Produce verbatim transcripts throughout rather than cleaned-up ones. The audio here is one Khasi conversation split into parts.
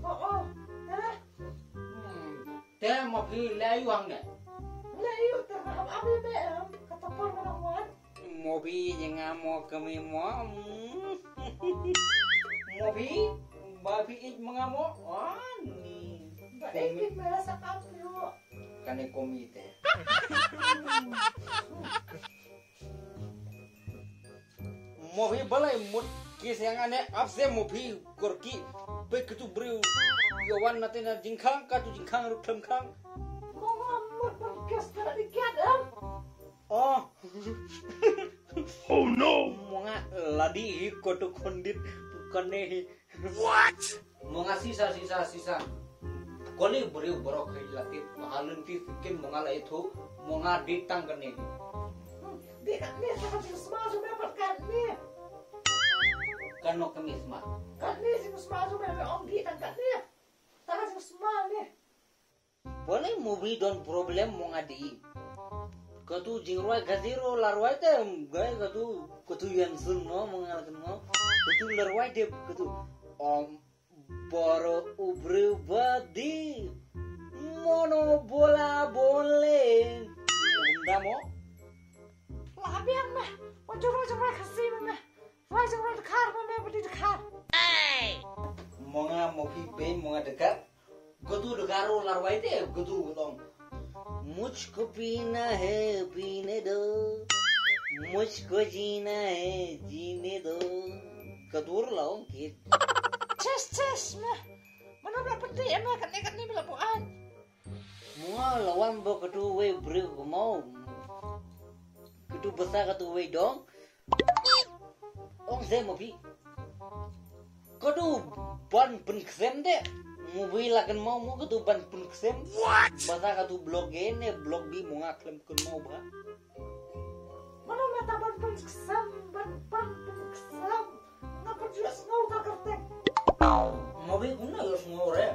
Oh, oh. Te? Hmm. Te mo phi leh aïu hangne? Leh aïu te, nga hap ap ïa me em. Kata por nga dang wan. Mo phi jnga mo kmie mo. Hmm. Mo phi, ba phi ïeit ma nga mo. Ani. Ba ïeit me sa ap ïa. Kane komi te. Mo phi balei mut ki siang ane ap se mo phi kor ki. Pe katu briew ïa wan na te na jingkhang, katu jingkhang ruh khlem khang. Mo nga mut ban kes ka di kiad em. Oh. Oh no. Mo nga ladi hi katu khondit kane hi. What? Mo nga sisa, sisa, sisa. Koni briew baroh khei la tip, ha lynti sikin mo nga la ithuh, mo nga dei tang kane. Hmm, dei kane sa ka jingsma jong me pat kane. Kano kane sma? Kane jingsma jong me, me ong dei tang kane. Ta ka jingsma ne. Balei mo phi don problem mo nga dei. Katu jingrwai Khasi ruh la rwai te, gai katu, katu Ïan Sun mo, mo nga la kynmaw. Katu la rwai te, katu. Om, boro ubri badi. Mono bola bole. Mo kum da mo? La biang me. Wa jong rwai jong rwai Khasi me me. Rwai jong rwai Dkhar me me, badi Dkhar. Mo nga mo phi bei mo nga Dkhar. Katu Dkhar ruh la rwai te, katu ka long. मुझको पीना है, पीने दो। मुझको जीना है, जीने दो। Katu ruh la ong kit. Ches, ches, me. Mano ba pynti em me, kane, kane ba la buain. Mo nga la wan ba katu wei briew ka mo. Katu basa katu wei dong. Ong se mo phi. Katu ban pynksem de. Mo phi la kynmaw mo katu ban pynksem. What? Basa katu blok A ne blok B mo nga khlem kynmaw ba. Mano mata ban pynksem, ban, ban pynksem. Nga pynjah sngew ta kyrteng. Mo phi kumno ïoh sngew re.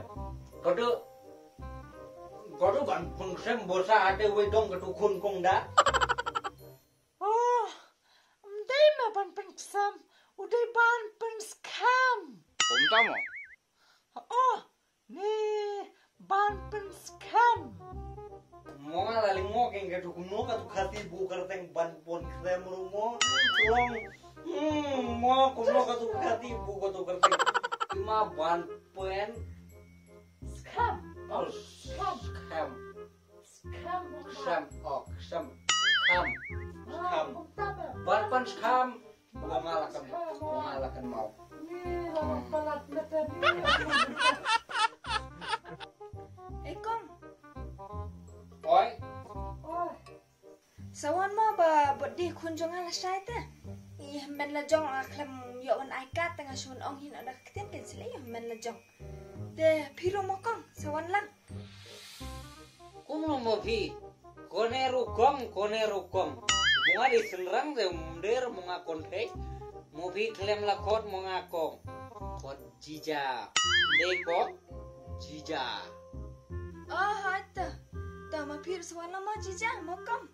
Katu, katu ban pynksem basa hate wei dong katu khun kong da. Oh, ym dei me ban pynksem, u dei ban pynskhem. Kumta mo? Oh, ne ban pynskhem. Mo nga la lyngngoh keng katu kumno katu Khasi buh kyrteng ban pynskhem ruh mo. Long. Hmm, mo kumno katu Khasi buh katu kyrteng. Ima ban pyn. Skhem. Oh, skhem. Skhem. Skhem. Skhem. Oh, skhem. Skhem. Skhem. Ban pynskhem. Mo nga la kynmaw. Mo nga la kynmaw. Ni la palat mete ni. Eh, kong. Oi. Oi. Sa wan mo ba bad dei khun jong nga la shai te. Ïa men la jong nga khlem ïoh wan ai kat te nga shu ong hi na da ktien ken sile ïa men la jong. Te phi ruh mo kong, sa wan lang. Kumno mo phi? Kone ruh kong, kone ruh kong. Mo nga dei synrang te ym dei mo nga kong thei. Mo phi khlem la khot mo nga kong. Khot jija. Dei kong jija. Oh, hooid te. Te mo phi ruh sa wan lang mo jija, mo kong.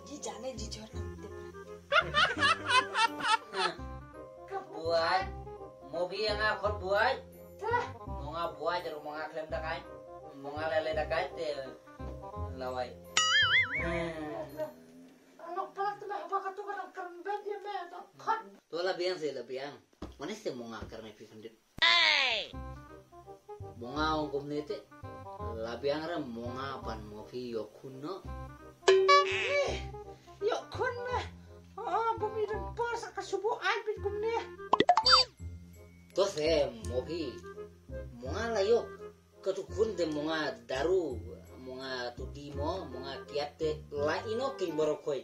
Jija ne jijor kam tip. Buaid. Mo phi ïa nga khot buaid. Mo nga buaid ruh mo nga khlem da kai. Mo nga lei lei da kai te lawai. Anok palat te me haba katu ka dang kren bet ïa me to khot. To la biang se la biang. Mane se mo nga kren phi khyndiat. Mo nga ong kumne te. La biang re mo nga ban mo phi ïoh khun noh. Eh, ïoh khun me. Oh, bym don por sa ka shu buaid beit kumne. To se mo phi. Mo nga la ïoh. Katu khun te mo nga daru, mo nga tuti mo, mo nga kiad te la ino kin baroh khoi.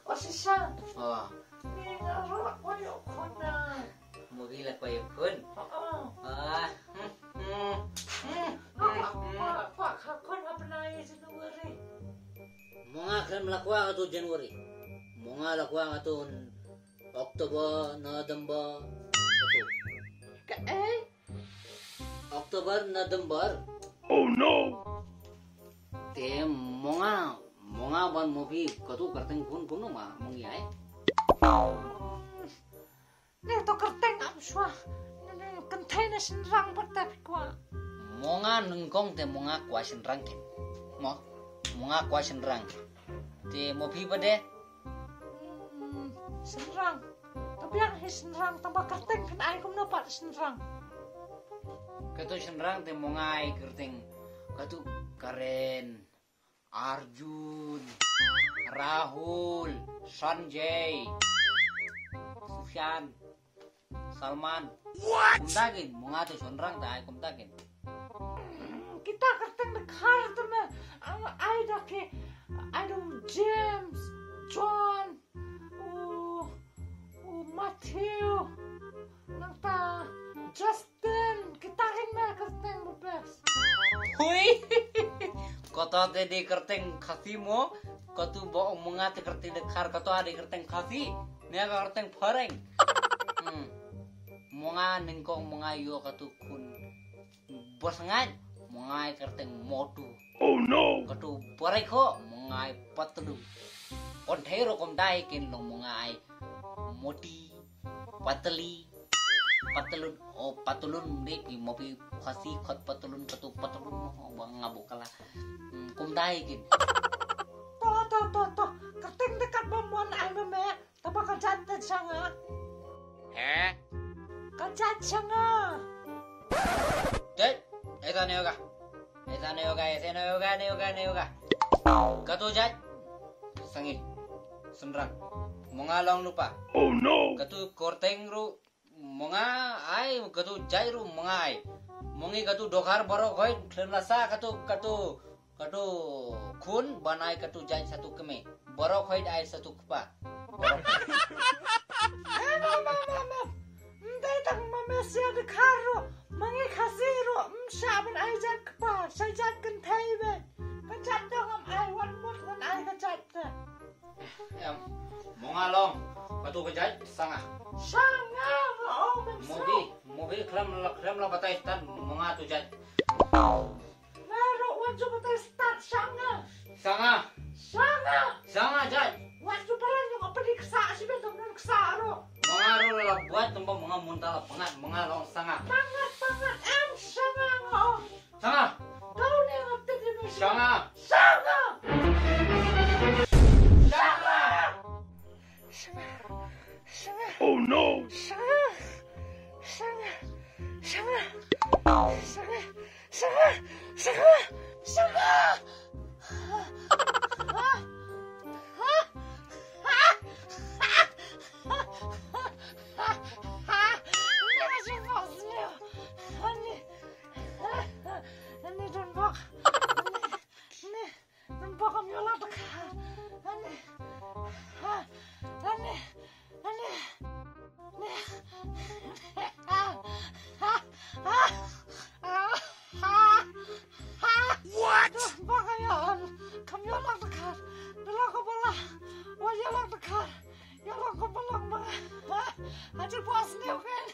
O shisha. Oh. Ni nga ruh ko ïoh khun na. Mo phi la ko ïoh khun. Oh. Ah. Hmm. Hmm. Hmm. Ko ko ko khun ha bnai January. Mo nga khlem la kwah katu January. Mo nga la kwah katu October, November. Katu. Kaei? October, November. Oh no. Te mo nga, mo nga ban mo phi katu kyrteng khun kumno ma mo ngi ai. Ne to kyrteng am shwa. Ne ne kynthei ne shynrang pat te phi kwah? Mo nga nyngkong te mo nga kwah shynrang kin. Mo, mo nga kwah shynrang. Te mo phi pat de? Hmm, shynrang. Te biang hi shynrang, tang ba kyrteng phin ai kumno pat shynrang? Katu shynrang te mo nga ai kyrteng katu Karen, Arjun, Rahul, Sanjay, Sufyan, Salman. What? Kumta kin, mo nga tu shynrang te ai kumta kin. Kita kyrteng dkhar te me, ai da ki, ai da u James, John, u, u Matthew, nangta Justin, kita kin me kyrteng ba best. Hui. Kata te dei kyrteng Khasi mo, katu ba ong mo nga te kyrteng dkhar, kata dei kyrteng Khasi. Ne ka kyrteng phareng. Hmm. Mo nga nyngkong mo nga ïoh katu khun ba sngaid, mo nga ai kyrteng Motu. Oh no. Katu ba rek ho mo nga ai Patlu. Kynthei ruh kumta hi kin long mo nga ai Moti, Patli, Patlun, oh Patlun dei phi mo phi Khasi khot Patlun katu Patlun mo ba nga buh kala. Hmm, kumta hi kin. To to to to. Kyrteng te katba mon ai ma me. Tang ba ka jait te sha nga. He? Ka jait sha nga. Jait, esa ne yoga. Esa ne yoga, esa ne yoga, ne yoga, ne yoga. Katu jait. Sangi. Shynrang. Mo nga long lypa. Oh no. Katu kyrteng ruh mo nga ai, katu jait ruh mo nga ai. Mo ngi katu dkhar baroh khoit khlem la sah katu, katu Katu khun ban ai katu jait satu kmie. Baroh khoit ai satu kpa. Baroh khoit. Em, em, em, em, em. Ym dei tang ma me sha dkhar ruh, ma ngi Khasi ruh ym shah ban ai jait kpa, shah jait kynthei beit. Ka jait dang ym ai, wat mut ngan ai ka jait te. Em, mo nga long katu ka jait Sanga. Sanga, nga ong. Mo phi, mo phi khlem la, khlem la batai stad mo nga tu jait. Nga ruh wat ju batai stad Sanga. Sanga. Sanga. Sanga jait. Wat ju balan ju ka pynïaid ksa shibit, tang don ksa ruh. Mo nga ruh la buat tang ba mo nga mynta la pyngngad, mo nga long Sanga. Pyngngad, pyngngad, em Sanga nga ong. Sanga. Kau ne nga tip ïa me Sanga. Sanga. Sanga. Sanga. Sanga. Oh no. Sanga. Sanga. Sanga. Sanga. Sanga. Sanga. Sanga. Ani, ani, ani, don bok. Ani, ani, don bok, kam ïoh lak dkhar. Ani, ha, ani, ani, ani. What? Don bok, kam ïoh, kam ïoh lak dkhar. Don bok, kam ïoh lak dkhar. Ïa, long ko ba long ba. Ha? Haji bos ni kan.